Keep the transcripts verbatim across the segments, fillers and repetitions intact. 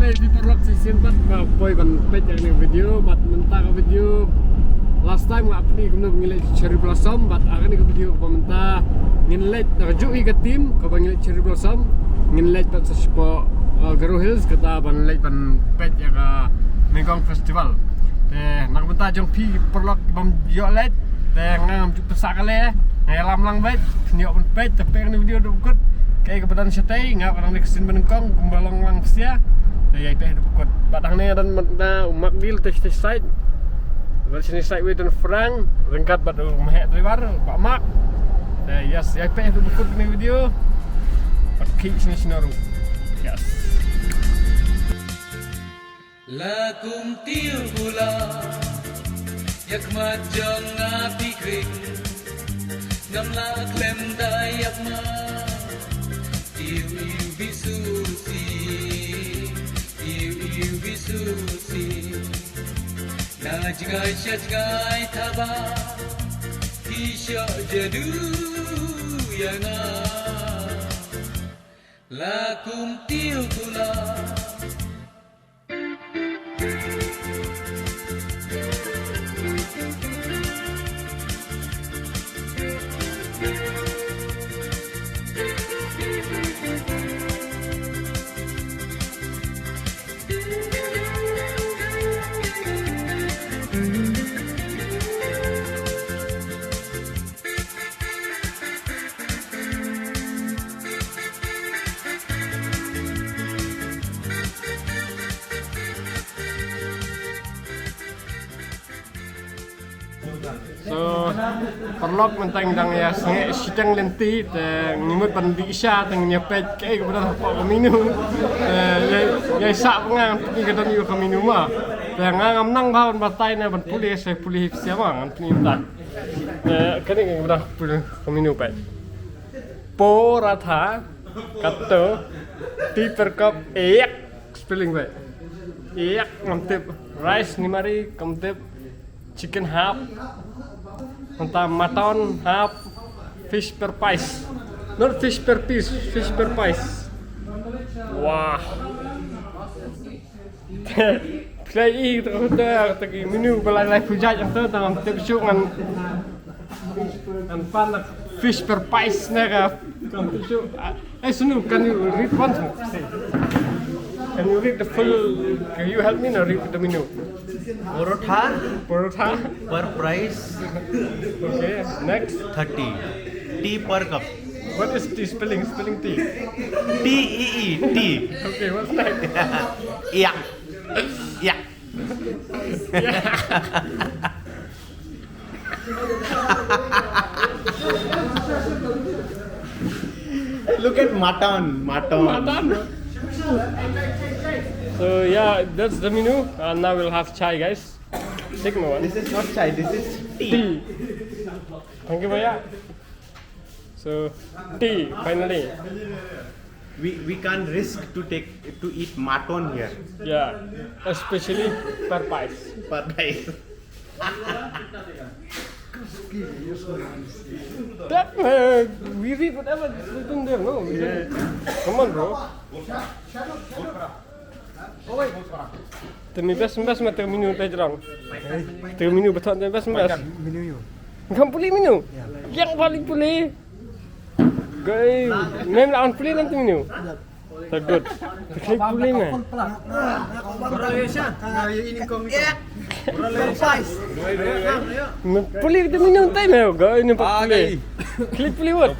Hey, people, lok shisien pat nga poi ban peit ïa kane ka video, bad mynta ka video. Last time nga pyni kumno ngin leit cherry blossom, bad ha kane ka video ba mynta ngin leit, da ka juh hi ka team kaba ngin leit cherry blossom, ngin leit pat sa shapoh, uh, Garo Hills, kata ban leit ban peit ïa ka Megong Festival. Te na ka bynta jong phi paralok bym ïoh leit, te ngam ju pynshah kali, nga ïalam lang beit, phin ïoh ban peit, te peit kane ka video haduh ba kut. Kaei kaba don shatei, nga ka dang dei ka sien ba nyngkong, kumba long lang bha. Te ïai peit haduh ba kut. Bad hangne don bad na u Mark Deal te shatei side. Bad shane side wei don Frank, ryngkat bad u maheh driver, Bah Mark. Te yes, ïai peit haduh ba kut kane ka video. Bad khie shane shano ruh. Yes. La kumtiew bula, ïa khmat jong nga phi kring, ngam lah khlem da ïap ma. Iw iw bisu si, iw iw bisu si. Na jngai sha jngai thaba, phi shoh jadu ïa nga. La kumtiew bula. So, paralok, mynta ngi dang ïa sngap shiteng lynti, te ngi mut ban dih sha, te ngin ïa peit kaei kaba don hapoh ka menu. Te ïa, ïa sah ba nga ngan pyni ka don ïa ka menu ma. Te nga ngam nang bha ban batai ne ban pule, sa pule hi psiah ma, ngan pyni mynta. Te kane ka don hapoh ka menu peit. Paratha, kato, tea per cup, ïak. Spelling bha. Ïak, ngam tip. Rice nimari, ngam tip. Chicken half. Mynta mutton half. Fish per piece. Not fish per piece, fish per piece. Wah. Phi la i to, to, to ki menu ba lai lai pujat ïa to, tang tip shu ngan, ngan pan na fish per piece na ka, kan tip shu. Ah, eh, Sunu, can you read once more? Can you read the full, can you help me now read the menu? Porotha. Porotha. Per price. Okay, next. Thirty. Tea per cup. What is tea spelling? Spelling tea. T E E, tea. Okay, what's next? Yeah. Yeah. Look at mutton, mutton. Mutton. So yeah, that's the menu. Uh, now we'll have chai, guys. Take my one. This is not chai, this is tea. Tea. Thank you, bhaiya. So, tea, finally. We, we can't risk to take, to eat mutton here. Yeah, especially per piece. Per piece. That, uh, we read whatever is written there, no? We don't. Come on, bro. Te mi best, best ma te menu te jrong. Te menu betul te best, best. Menu you. Ngam pule menu. Yang paling pule. Gai, mem la on pule nanti menu. Te good. Te klik pule me. Me pule te menu te me. Gai, ni pa pule. Klik pule wat.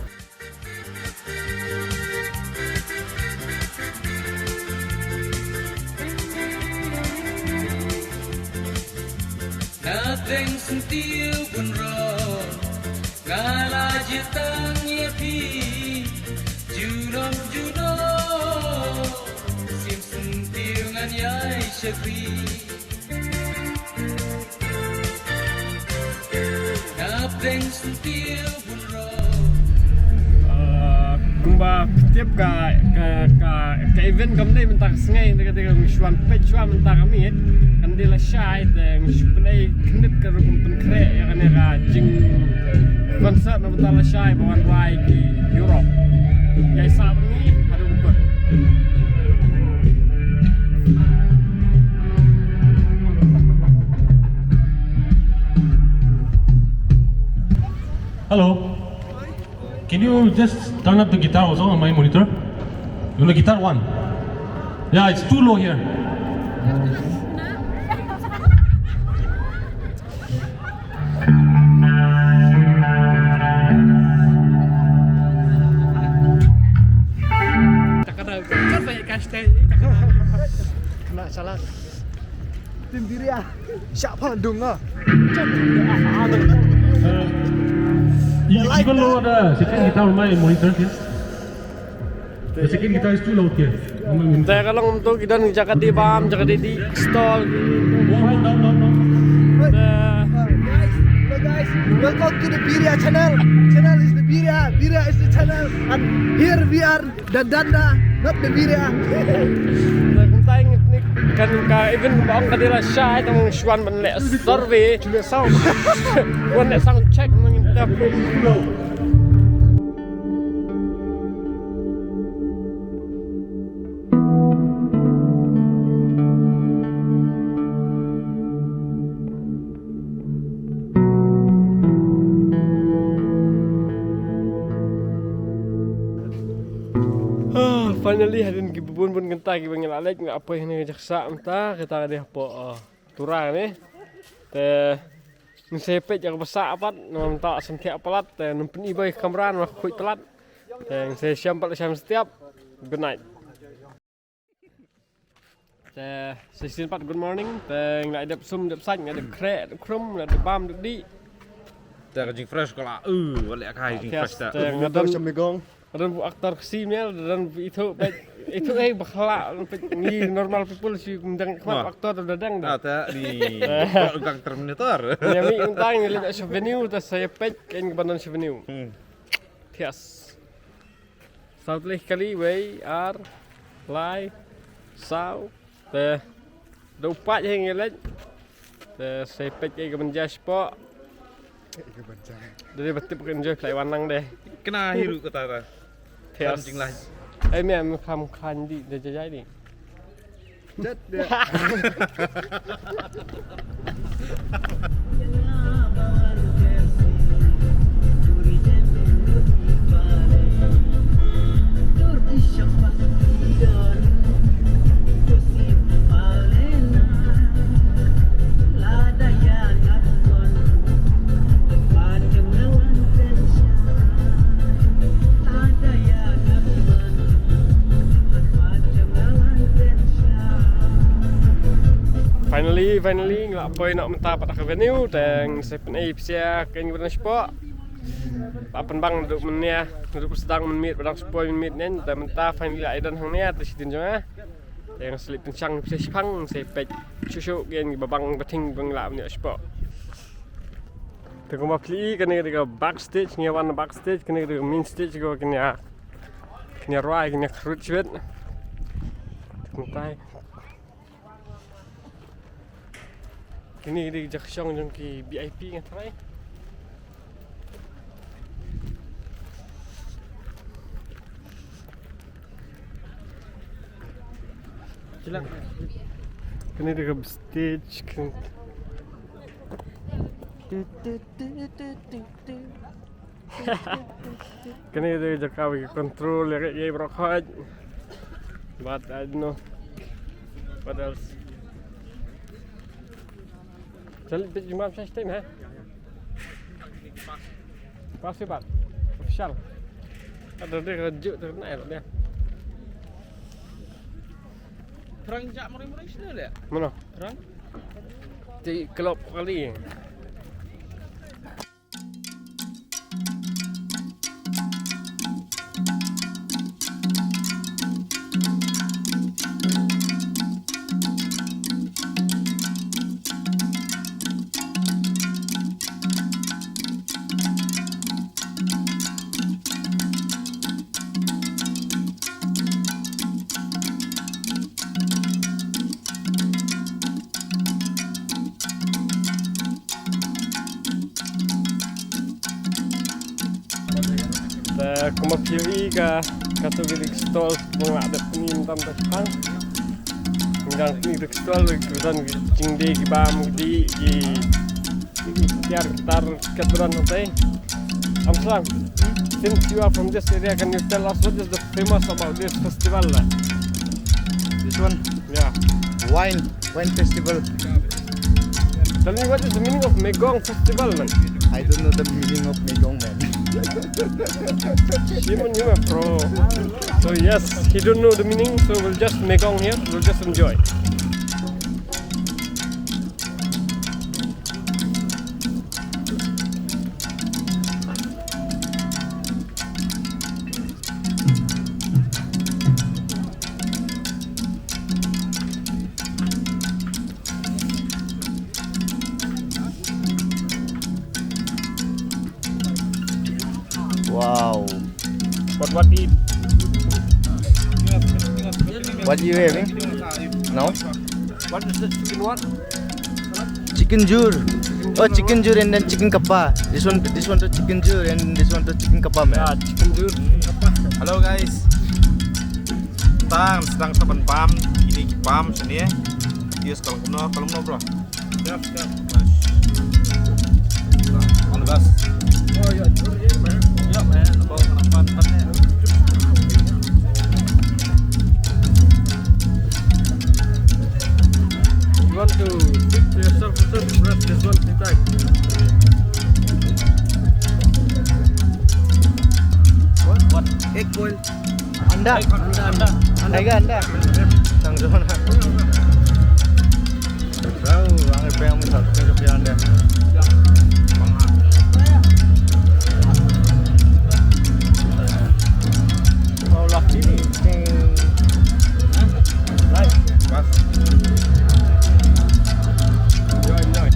Na teng syntiew bun rong, nga la jitang ïa phi. Junom junom, sim syntiew ngan ïai shakri. Ah, kumba phi tip ka, ka, ka, ka event kam dei mynta ka sngi, dei ka, dei ka shuwa peit shuwa mynta ka miet, kan dei lashai, te shu pynei khyndiat ka rukom pynkhreh ïa kane ka jing concert na mynta lashai ba wan wai ki Europe. Ïai sah bad ngi haduh ba kut. You just turn up the guitar also on my monitor. You know, guitar one. Yeah, it's too low here. Kena salah. Tim diri ah. Siapa dong ah? Uh, you, you can lower the second guitar on my monitor here. The second guitar is too loud here. On my monitor. Te ka long to ki don jaka dih bam, jaka dih dih stall. No, no, no, no, no. Te guys, hello guys, welcome to the Biria channel. Channel is the Biria, Biria is the channel, and here we are the Danda, not the Biria. Te kumta ngi kan ka event ba ong ka dei la shai tang shuan ban leh survey. Ban leh sound check nang interview. Ah, finally, hadien ki bun bun kynta kiba ngi la leit, ngi la poi hangne ka jaka sah mynta, kita ka dei hapoh, ah, Tura ne. Te ngin sa peit ïa kaba sah pat, namar mynta la sngewthuh palat, te ngin pyni ïa ka kamra namar ka khuid palat. Te ngin sa shem pat, shem step. Good night. Te sa shisien pat good morning. Te ngi la dep sum, dep sait, ngi la dep khreh, dep khrum, ngi la dep bam, dep dih. Te ka jingfresh ka la, uh, ka la ka jingfresh te. Te nga don, nga don bu actor ka si miel, nga don bu ithuh, peit, ithuh ei ba ka la, peit, ngi normal people shi kum dang khmat actor da dang da. Ah, te ni, dang Terminator. Ïa mi untang ngi leit sha venue, te sa ïa peit kein ba don sha venue. Hmm. Thias. Saw tylli kali, wei, ar, lai, saw. Te da u paid hi ngi leit. Te sa peit ïa ka ban jia shapoh. Ïa ka ban jia. Da dei ba tip ka enjoy phlai wan nang de. Kena hi ruh kata ta. Thias. Kan jinglai. Ai me, me kham khan di, da jajai di. Jat dia. Finally, finally, ngi la poi noh mynta pat ha ka venue, te ngin sa pyn-i pisa kein ba don shapoh. Ba pynbang naduh mynne, naduh ba sdang mynmiet, ba dang shu poi mynmiet nen, te mynta finally la ïa don hangne, te sha dien jong nga. Te ngin sa leit pynshang pisa shaphang, sa peit shuh shuh kein ba bang ba thing ba ngi la mynne shapoh. Te kumba phi i, kane ka dei ka backstage, ngi wan backstage, kane ka dei ka main stage, ka kane ka, kane ka rwai, kane ka khrut shibit. Te kumta. Kine ki dei ki jaka shong jong ki V I P nga tharai. Kine dei ki stage ki. Kane dei jaka ba ki control ïa kaei baroh khoit. But I don't know what else. Chal bit jumam sa stem ha. Pasi bat. Official. Ada dei ka juk tu nai dia. Perang jak mari-mari sini dia. Mana? Perang. Di kelop kali. Te kumba phi ïohi ka, kato ka dei ka stall ba nga la dep pyni mynta mynta shaphang. Nga dang pyni ka stall, ka don ki jingdie, ki bam, ki dih, ki, ki tiar, ki tar, katto don hangtei. Amsang, since you are from this area, can you tell us what is the famous about this festival? Lah? This one? Yeah. Wine, wine festival. Tell me what is the meaning of Megong festival, man? I don't know the meaning of Megong, man. Shame on you, my bro. So yes, he don't know the meaning, so we'll just Megong here, we'll just enjoy. Wow. What, what eat? What you having? No? What is the chicken what? Chicken jur. Oh, chicken jur and then chicken kappa. This one, this one to chicken jur and this one to chicken kappa, man. Yeah, chicken jur. Hello guys. Tang sedang saban pam. Ini ki pam sini. Yes, kalau kumno, kalau kumno, bro. Siap, siap. Nice. All the best. Oh, yeah, jur here, man. Yeah, man. Abang kenapa tadi? You want to fix yourself, press this one three times. What? What? Egg boil. Anda. Anda, anda. Anda. Anda. Tang zona. Tahu, ang ipeng mo sa ipeng anda. Oh, lah ini. Live. Pas. Join, join.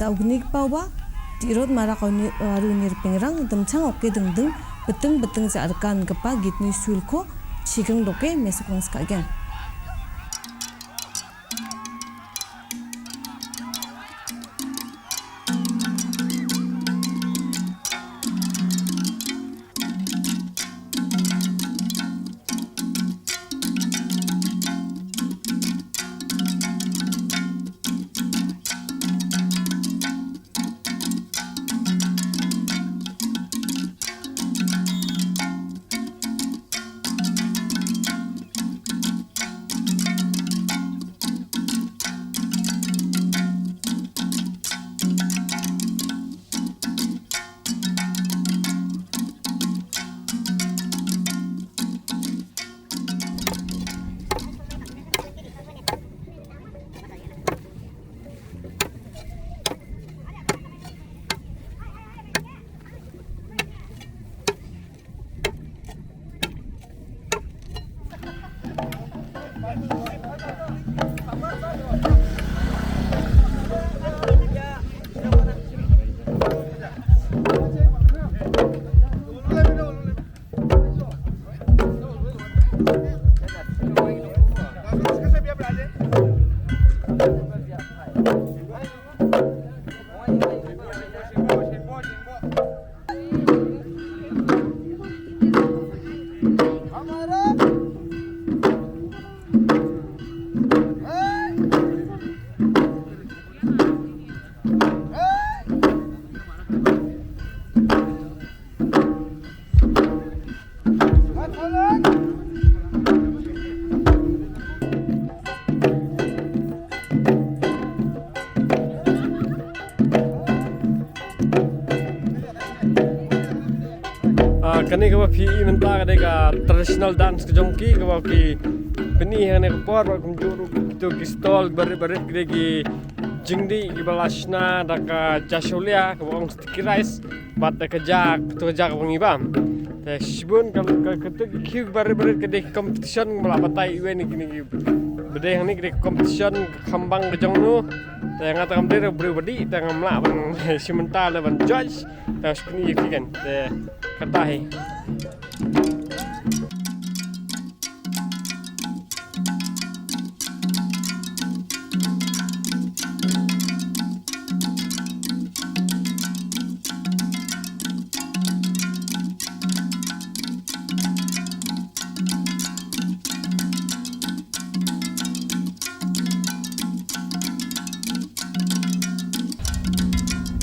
Da u gni kpa uba, tirot marak aru nir pingrang, dengchang oke dengdeng, beteng beteng ja arkan kepa gitni sulko, chigeng doke mesukong skageng. Kane kaba phi i mynta ka dei ka traditional dance ka jong ki, kaba ki pyni ha kane ka por, bad kumjuh ruh kito ki stall barit barit ki dei ki jingdih kiba la shna da ka ja shaulia kaba ong sticky rice, bad da ka ja, kato ka ja kaba ngi bam. Te shibun ka, ka, kato ki khiew barit barit ka dei ki competition, ba la batai iwei na kine ki ba dei hangne ki dei ki competition ka khambang ka jong no. Te nga te ngam dei ruh briew ba dih, te ngam lah ban shim bynta lane ban judge. Te shu pyni ïa phi kan. Te kata hi.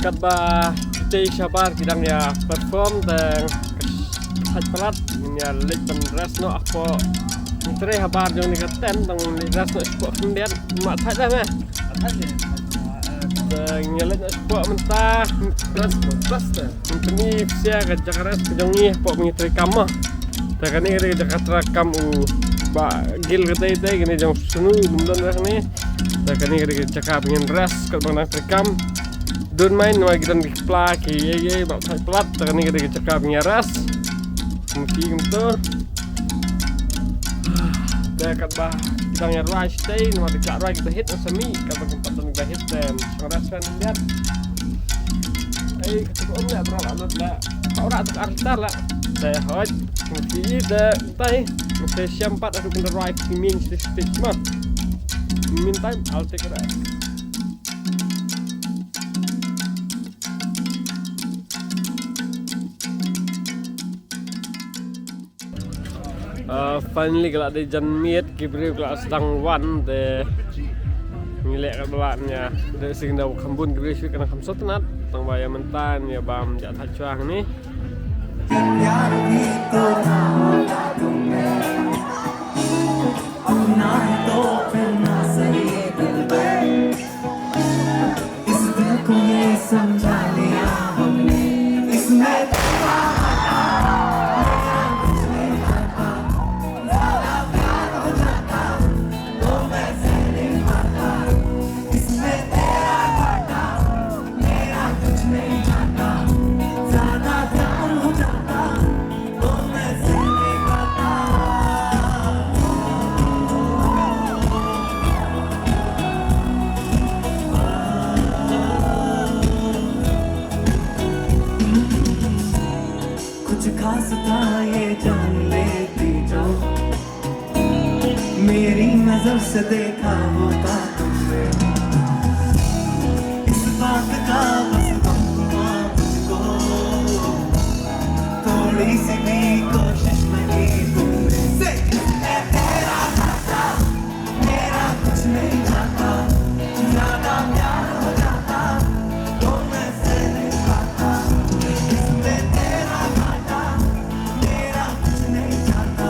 Katba kitei shabar ki dang ïa perform, te thait palat ngin ïa leit ban rest noh hapoh. Ngi trei habar jong kane ka tent, tang leit rest noh shapoh khyndiat. Ma thait dah me. Te ngin ïa leit noh shapoh mynta. Rest noh, rest te. Ngi pyni phi ïa ka jaka rest ka jong ngi hapoh ba ngi trei kam mo. Te kane ka dei ka jaka trei kam u Bah Gil katei te, kane jong snu lum don rest ne. Te kane ka dei ka jaka ba ngin rest katba ngi trei kam. Don't mind namar ki don ki pla ki ei ei ba thait palat. Te kane ka dei ka jaka ba ngi rest. Mesti kumto. Te katba ki dang ïa rwai shatei namar ki rwai kiba hit sa mih, katba kim pat don kiba hit te shong rest fan ïa. Ei, kata ka um la bra la lut la. Ka ora tu ar tar la. Te hoi. Mesti te tai. Mesti siam pat aku kena rwai ki min stage stage ma. Meantime, I'll take a rest. Uh, finally ka la dei janmiet, ki briew ka la sdang wan te ngi leh katba lah nia. Dei sing da kham bun ki briew shu kane kham sngewtynnat, tang ba ïa mynta nia bam ja thait shuwa hangne. इस दिल को ये समझा लिया हमने, इसमें तेरा घाटा, मेरा कुछ नहीं जाता, ज्यादा प्यार हो जाता, तो मैं सह नहीं पाता। इसमें तेरा घाटा, मेरा कुछ नहीं जाता, ज्यादा प्यार हो जाता, तो मैं सह नहीं पाता। कुछ खास था ये जान लेती जो, मेरी नजर से देखा होता तुमने। इस बात का बस गम हुआ मुझको, थोड़ी सी भी कोशिश नहीं तुमने। Say, मैं तेरा था, मेरा कुछ नहीं जाता, ज्यादा प्यार हो जाता, तो मैं सह नहीं पाता। इसमें तेरा घाटा, मेरा कुछ नहीं जाता,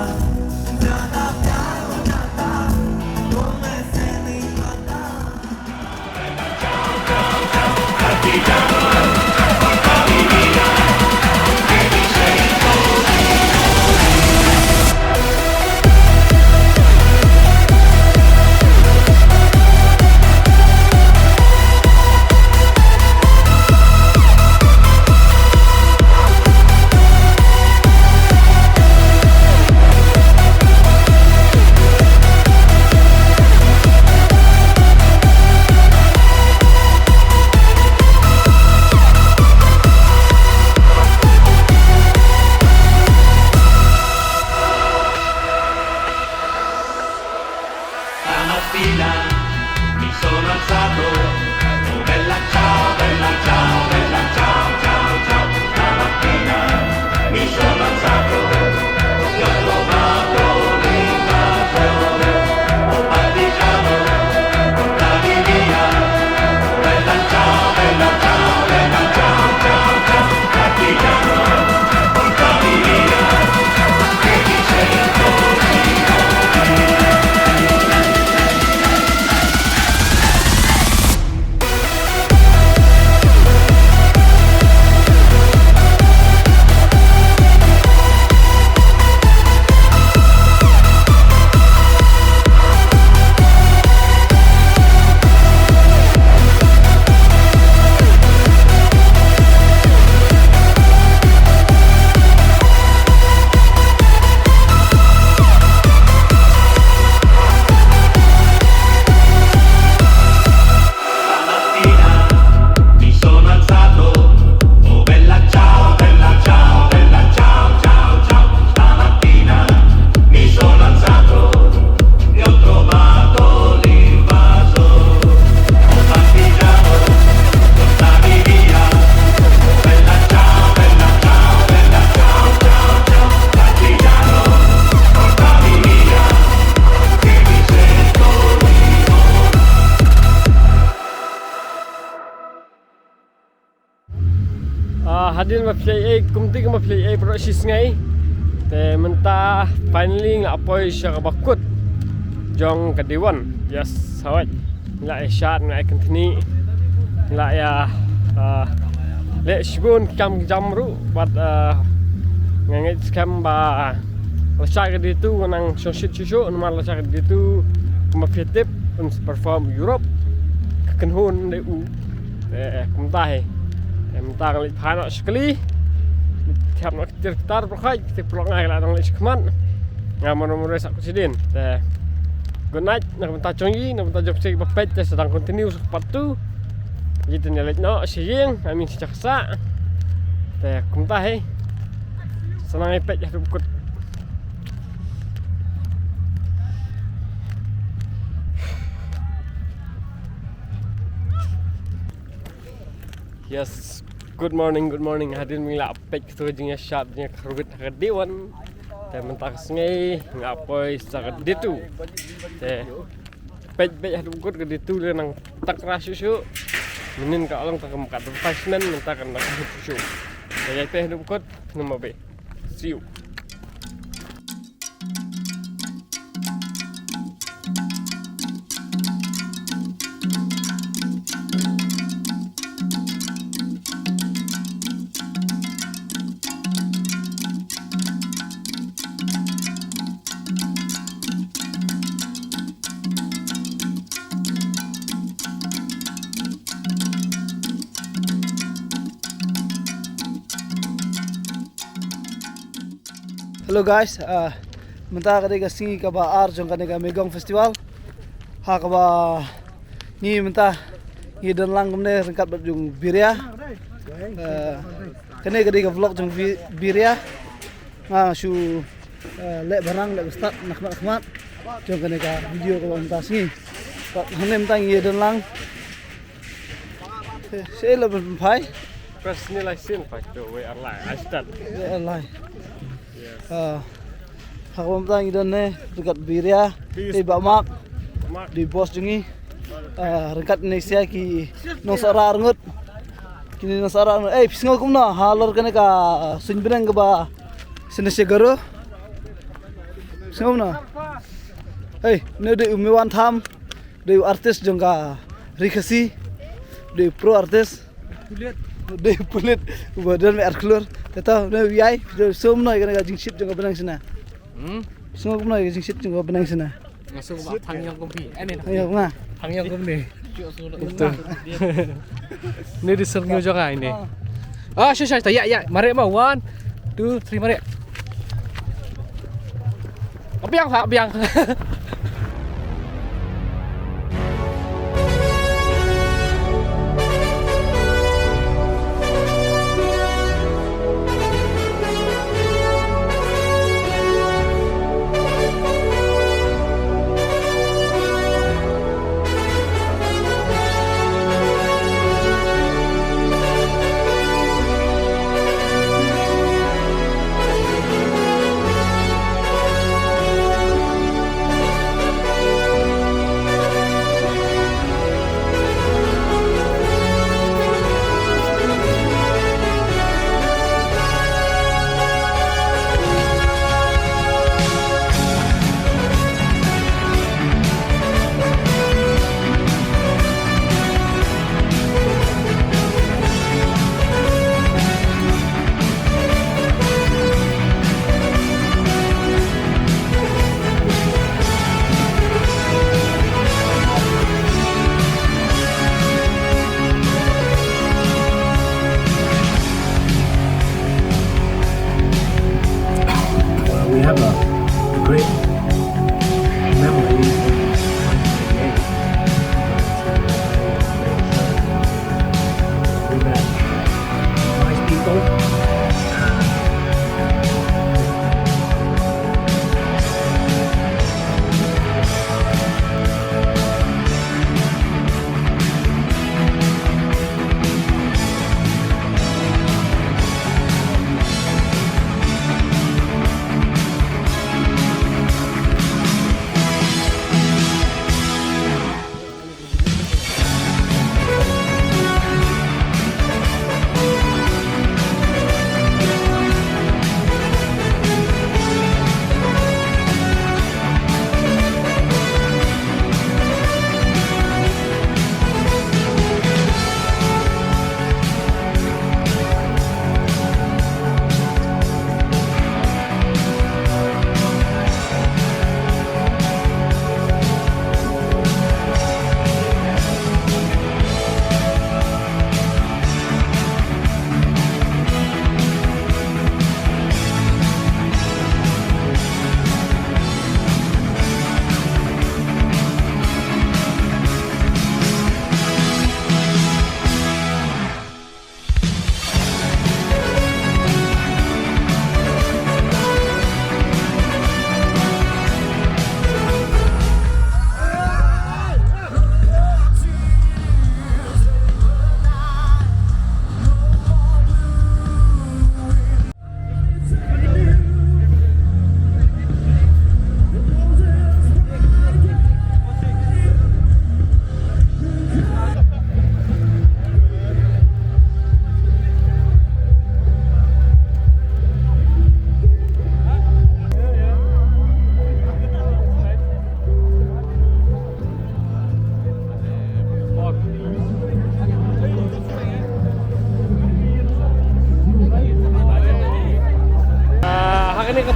ज्यादा प्यार हो जाता, तो मैं सह नहीं पाता। Ah, hadien ba phi ïa ei, kumta kumba phi ïa ei baroh shi sngi. Te mynta finally nga la poi sha kaba kut jong ka Day One. Yes, hooid. Nga la ïa shad, nga la ïa kynthni, nga la ïa, ah, leh shibun ki kam ki jam ruh, bad, ah, nga ngeit skhem ba lashai ka Day Two ngan nang shongshit shuh shuh, namar lashai ka Day Two kumba phi tip un sa perform Europe, ka kynhun de u. Te kumta hi. Te mynta nga leit phai noh sha kali. Thiap noh ki tiar ki tar baroh khoit, ki tiar paralok nga ki la dang leit sha khmat. Nga mano mano sa kut shadien. Te good night na ka bynta jong ngi, na ka bynta jong phi kiba peit, te sa dang continue sa part two. Ngi te ngi leit noh sha ïing, I mean sha ka sah. Te kumta hi. Sa nang ïa peit haduh ba kut. Yes, good morning, good morning. Hadien ba ngi la peit kato ka jingïashad, jingïakharwit ha ka Day One. Te mynta ka sngi nga poi sa ka Day Two. Te peit, peit haduh ba kut ka Day Two, la nang takra shuh shuh. Mynnin ka long tang ka advertisement, mynta ka nang shuh shuh. Te ïa peit haduh ba kut, namar ba. See you. Hello guys, ah, mynta ka dei ka sngi kaba ar jong kane ka Megong Festival. Ha kaba ngi mynta ngi don lang kumne ryngkat bad jong Biria. Ah, kane ka dei ka vlog jong Bi-, Biria. Nga shu, ah, leh barang, leh start na khmat khmat jong kane ka video kaba mynta sngi. Bad hangne mynta ngi don lang. Sha la ban phai. Personal license phai to wei ar lai. I start. Wei ar lai. Yes. Ah, ha kaba mynta ngi don ne ryngkat Biria. Peace. Ei, Bah Mark. Mark. Dei boss jong ngi. Ah, ryngkat ne sia ki nongsohra arngut. Kine nongsohra arngut. Ei, phi sngew kumno halor kane ka, ah, suiñ bneng kaba shisha Garo. Phi sngew kumno? Ei, ne dei u Mewan Tham. Dei u artist jong ka Ri Khasi. Dei u pro artist. Pulit. Dei u pulit. Uba don me ar klur. Te to, ne u ïai, dei sum noi kane ka jingshit jong ka bneng shana. Hmm? Sum noi ka jingshit jong ka bneng shana. Nga sum ba thang yang kumpi. Eh, ne. Ayo nga. Thang yang kumpi. Betul. Ni di serngio jong ai ni. Ah. Ah, shush, shush, ya, ya. Mari ma, one, two, three, mari. Biang, Pak, biang.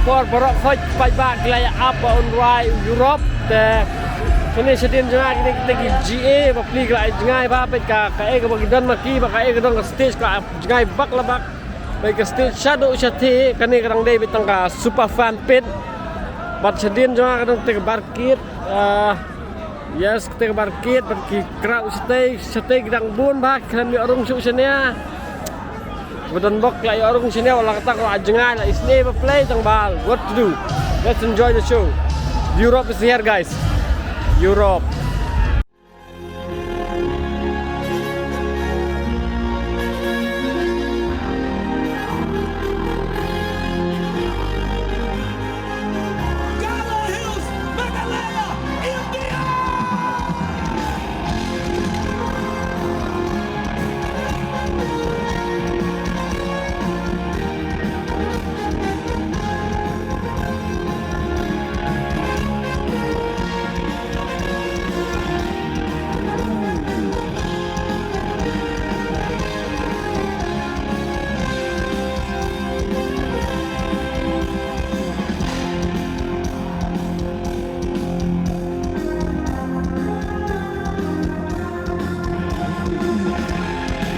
Por baroh khoit paidbah ki la ïa ap ba un rwai Europe te. Kine shadien jong nga kine kita ki G A bapli ki la ïa jngai ba peit ka, kaei kaba ki don ma ki, ba kaei ka don ka stage ka jngai bak la bak. Peit ka stage shaduh shatei, kane ka dang dei beit tang ka super fan pit. Bad shadien jong nga ka dang te ka bar kit. Ah, Yes, kata ka bar kit, bad ki crowd shatei, shatei ki dang bun ba, ki khlem ïoh rung shuh shane. Ba don bok la ïoh rung shane, wat la kata ka la jngai, la isynei ba play tang ba, what to do? Let's enjoy the show. Europe is here, guys. Europe. Gala Hills, Meghalaya, India!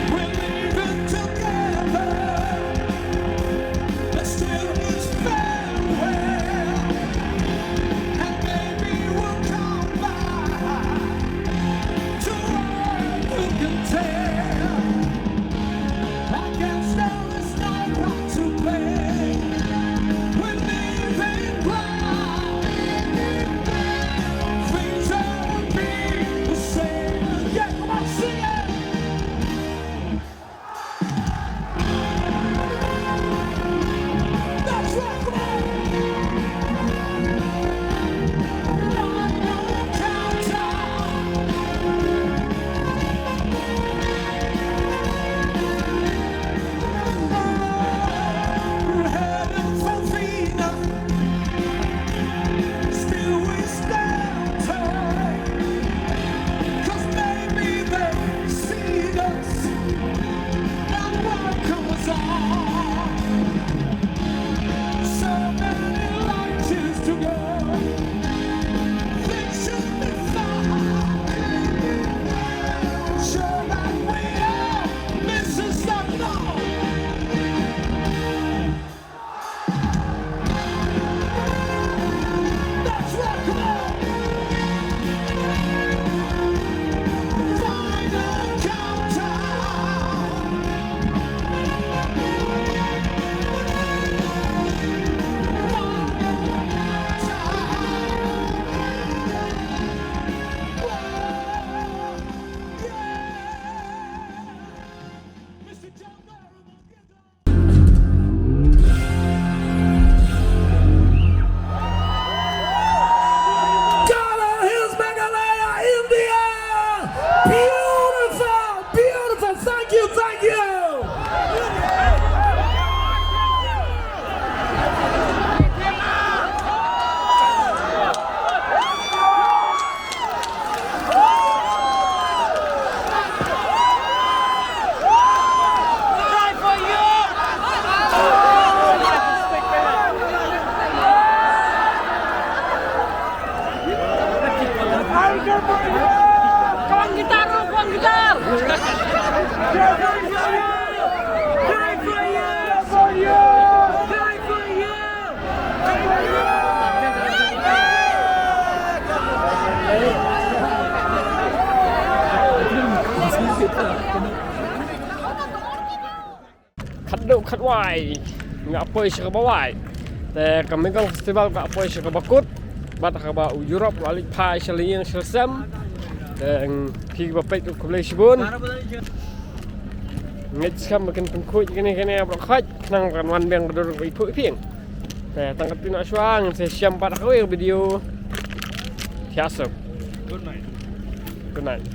We're leaving together. Let's do this farewell. And maybe we'll come back to what you can tell. I guess there is no part to play. We're leaving ground. Things won't be the same. Yeah, come on, sing it. That's right, come on. Final countdown. We're heading for Venus. Still we stand tall. 'Cause maybe they see us and welcome us all. So many light years to go. Things should be fine. Sure that we are missing some love. Let's rock on! Final countdown! Final countdown! Whoa! Yeah! Mister John Barrow, let's get on! Gala Hills, Meghalaya, India! Beautiful, beautiful. Thank you, thank you. Kawan gitar, kawan gitar. Khatduh khatwai nga poi sha kaba wai. Te ka Megong Festival ka poi sha kaba kut. Bad haba u Europe la leit phai sha la ïing sha la sem. Te phi ba peit ruh khublei shibun. Ngeit skhem ba kin pynkhuid kane kane baroh khoit. Khnang kan wan biang ka dur ba i phuh i phieng. Te tang katno shuwa ngin sa ïashem pat ha kawei ka video. Thiah suk. Good night. Good night.